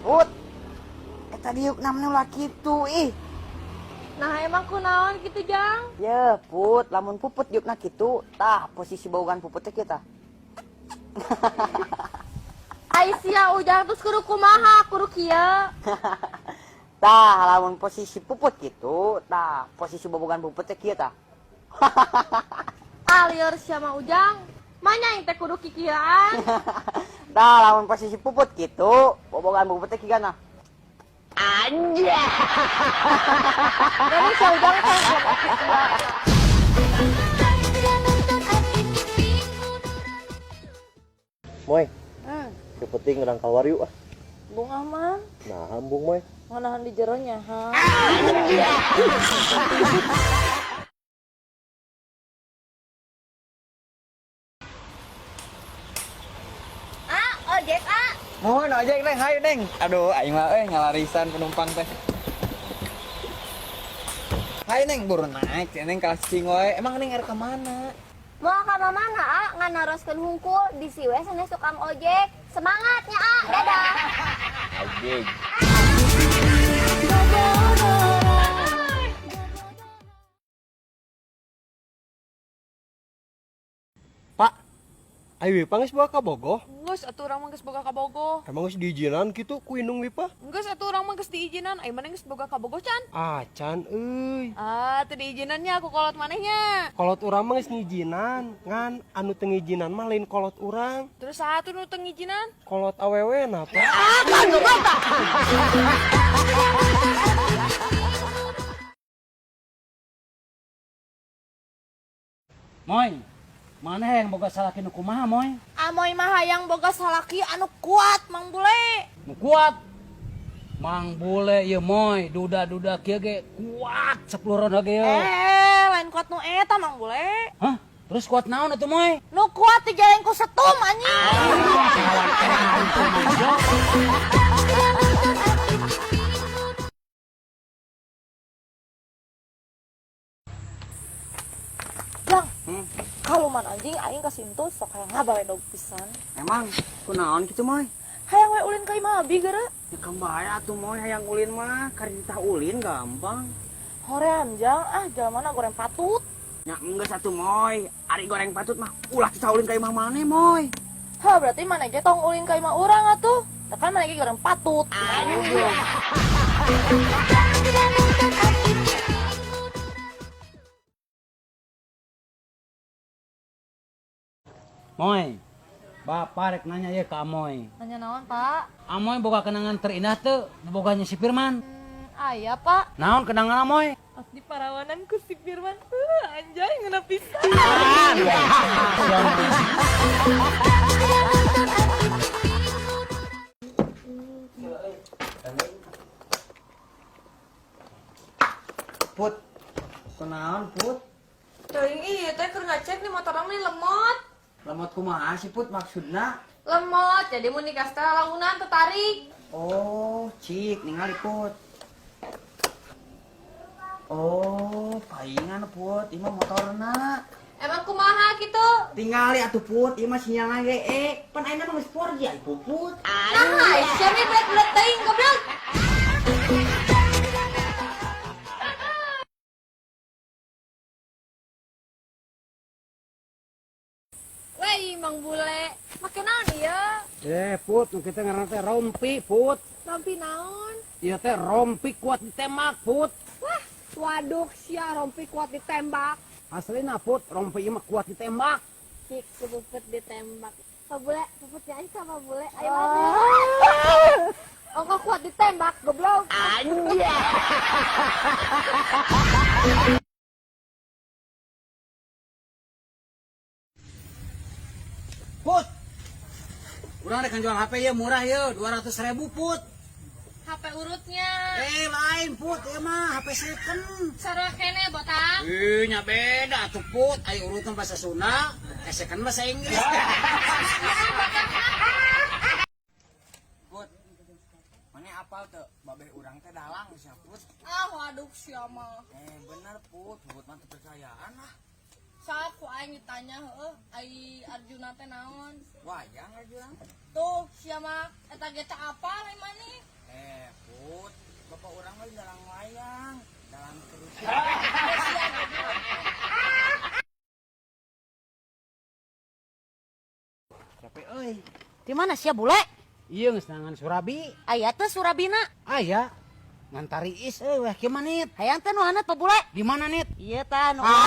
Put. Eta diuk namanya ulah kitu ih. Nah emang kunaon gitu Jang? Ya, Put, lamun puput diukna kitu, tah posisi bobogan puput teh kita. Ai sia Ujang terus kudu kumaha, kudu kieu. Tah, lamun posisi puput kitu, tah posisi bobogan puput teh kieu tah. Ah lieur sia mah Ujang. Manya aing teh kudu kikieuan. Tah, lamun posisi puput kitu, bobogan puput teh kieu nah. Jadi sia Ujang teh Moy, yang penting urang keluar yuk ah. Bung Ahmad, Nah, ambung Moy. nganahan di jeronya ha. Ah, ojek ah. Mohon ojek neng, hayu neng. Aduh, aing mah euy ngalarisan penumpang teh. Hai neng, buru naik, neng kalah cicing wae. Emang neng erek ka mana? Mau ka mana ah ngan naroskeun hungkul di siwe sanes tukang ojek. Semangatnya ah, dadah. Ojek. Pak, ayo Wipa geus bawa ka Bogoh. Geus atuh urang mah geus boga kabogoh. Emang geus diizinan kitu ku indung Wipa? Geus atuh urang mah geus diizinan, ai maneh geus boga kabogoh can? Acan euy. Ah, teu diizinannya ku kolot manehnya. Kolot urang mah geus ngijinan, ngan anu teu ngijinan mah lain kolot urang. Terus saha tuh nu teu ngijinan? Kolot awewe na, Pak. Moy, mana yang boga salaki nu kumaha, Moy? Amoy mah hayang boga salaki anu kuat Mang Bule. Nu kuat. Mang Bule ieu Moy, duda-duda kieu ge kuat 10 ronda ge. Eh, lain kuat nu eta Mang Bule. Hah? Terus kuat naon atuh, Moy? Nu kuat dijaleng ku setum anjing. Jang, kalau man anjing aing ka Sintu sok hayang ngabawe dog pisan. Emang kunaon kitu Moy? Hayang we ulin ka imah abi geura. Ya kembali atuh Moy hayang ulin mah, karitah ulin gampang. Hoream Jang, ah jalmana goreng patut. Ya enggeus atuh Moy, ari goreng patut mah ulah kita ulin ka imah maneh Moy. Hah, berarti mana ge tong ulin ka imah urang atuh. Tah kan mana ge goreng patut. Moy, bapak rek nanya ye ka Amoy. Nanya naon, Pak? Amoy boga kenangan terindah teu boganya si Firman. Aya, Pak. Naon kenangan Amoy? Pas di parawanan ku si Firman, anjay ngeuna pisan. Put. Kunaon Put? Teuing ieu teh keur ngecek nih motor urang nih lemot. Lemot kumaha sih Put maksudna? Lemot, jadi mun nikah teh launan tertarik. Oh, cik ningali Put. Oh, paingan Put, ieu mah motorna. Emang kumaha gitu? Tingali atuh Put, ieu mah sinyalna ge pan ayeuna mah geus 4G ai Puput. Nah, sia mi belet-belet teuing goblok. Wey, Mang Bule, make naon ieu? Eh, Put, nu kita ngaranna teh rompi, Put. Rompi naon? Ieu teh rompi kuat ditembak, Put. Wah, waduk sia rompi kuat ditembak. Aslina, Put, rompi ieu mah kuat ditembak. Cik, puput ditembak. Pak Bule, puput nyanyi sama Bule. Ayo maju. Ongko kuat ditembak, goblok. Put. Urang rek jual HP ieu murah ieu, 200.000, Put. HP urutnya. Eh, lain, Put, ieu mah HP second. Sarua kene botak. Ih, nya beda atuh, Put. Ai urutna bahasa Sunda, second bahasa Inggris. Put. Mana apal teu babeh urang teh dalang sia Put. Ah, waduh sia mah. Eh, bener Put, Put mah kepercayaan lah. Sok ku aing ditanya heueuh, ai Arjuna teh naon? Wayang Arjuna. Tuh, sia mah eta ge teh apal ai maneh. Eh, Put, bapak urang mah dalang wayang, dalang keris. Capek euy. Di mana sia bule? Iya geus nangan surabi. Aya teh surabina. Aya. Ngan tariis euy weh kieu mah nit. Hayang teh nu haneut Pak Bule. Di mana nit? Iya tah nu. Ah.